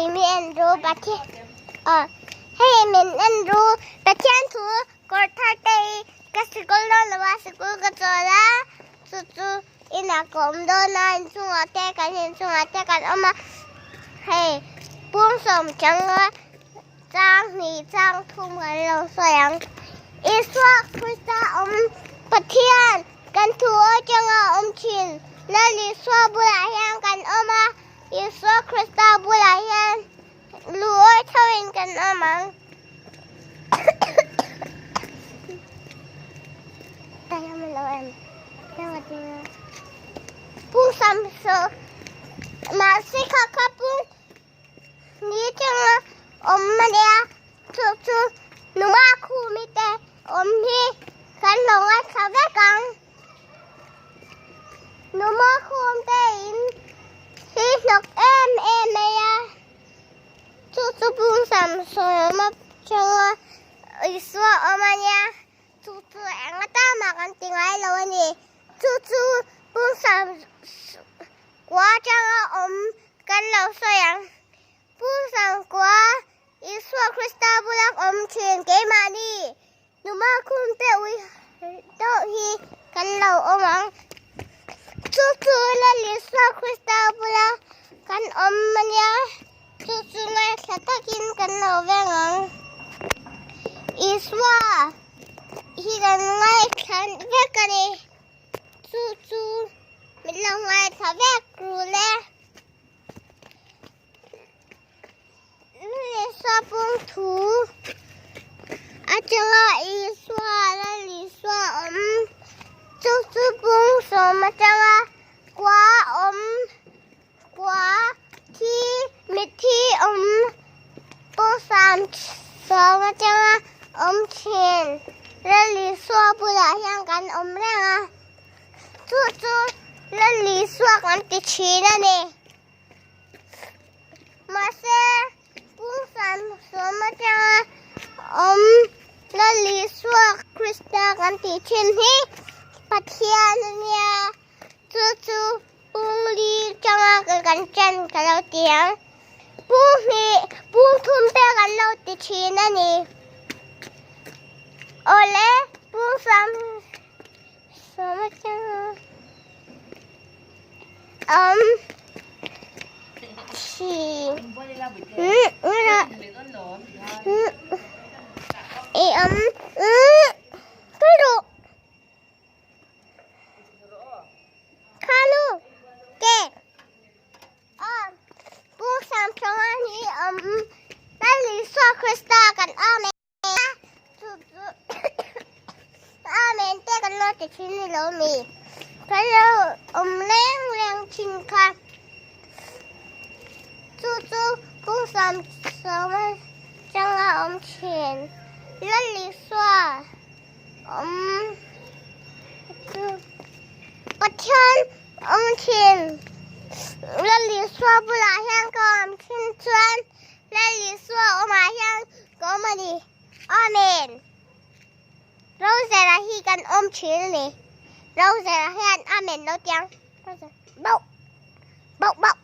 Hei mi en ru Pathian aw hei min en ru Pathian thu kawr thar te hi ka sikul dawn lo a sikul ka chawl a chu chu inah ka awm dawn a inchungah te kan inchungah te kan awm a hei pumsawm changa chang hnih chang thum kan lo sawi ang Isua Krista awm Pathian kan thu atanga awm thin Lal Isua bulah hian kan awm a. Isua Krista bulah hian lu awi tho in kan awm ang. Pung sam so mahse kha kha pung ni changa awm ania chu chu numa khumi te awm hi kan lo ngaithla vek ang. Numa khum te in hi hnawk em em mai a, chu chu bung sam sawi awm atanga Isua awm a nia, chu chu eng atan mah kan ti ngai lo a ni, chu chu bung sam kua atanga awm kan lo sawi ang, bung sam kua Isua Krista bula awm thin keimahni. Numa khum te ui deuh hi kan lo awm ang. Chu chu Lal Isua Krista bula kan awm a nia, chu chu ngaithla takin kan lo veng ang. Isua hi kan ngaithla vek a ni, chu chu min lo ngaithla vek rul e. Isua pung thu atanga Isua Lal Isua awm chu chu pung sawm atanga kua awm kua thi mitthi awm pung sam sawm atanga awm thin Lal Isua bulah hian kan awm reng a chu chu Lal Isua kan ti thin a ni. Mahse, pung sam sawm atanga awm Lal Isua Krista kan tih thin hi Pathian a nia. Chu chu pung li atanga kan chen ka lo ti ang. Pung hnih, pung thum te kan lo ti thin a ni. Awle, pung sam sawm atanga awm thin. Amen te kan lo ti thin ni lo mi kan lo awm reng reng thin kha chu chu kung sam sawm atanga awm thin Lal Isua awm chu Pathian awm thin Lal Isua bulah hian ka awm thin chuan Lal Isua awmah hian ka awm a ni. Amen. Rosera hi kan awm thin a ni. Rosera hian Amen lo tiang. Bauh. Bauh bauh.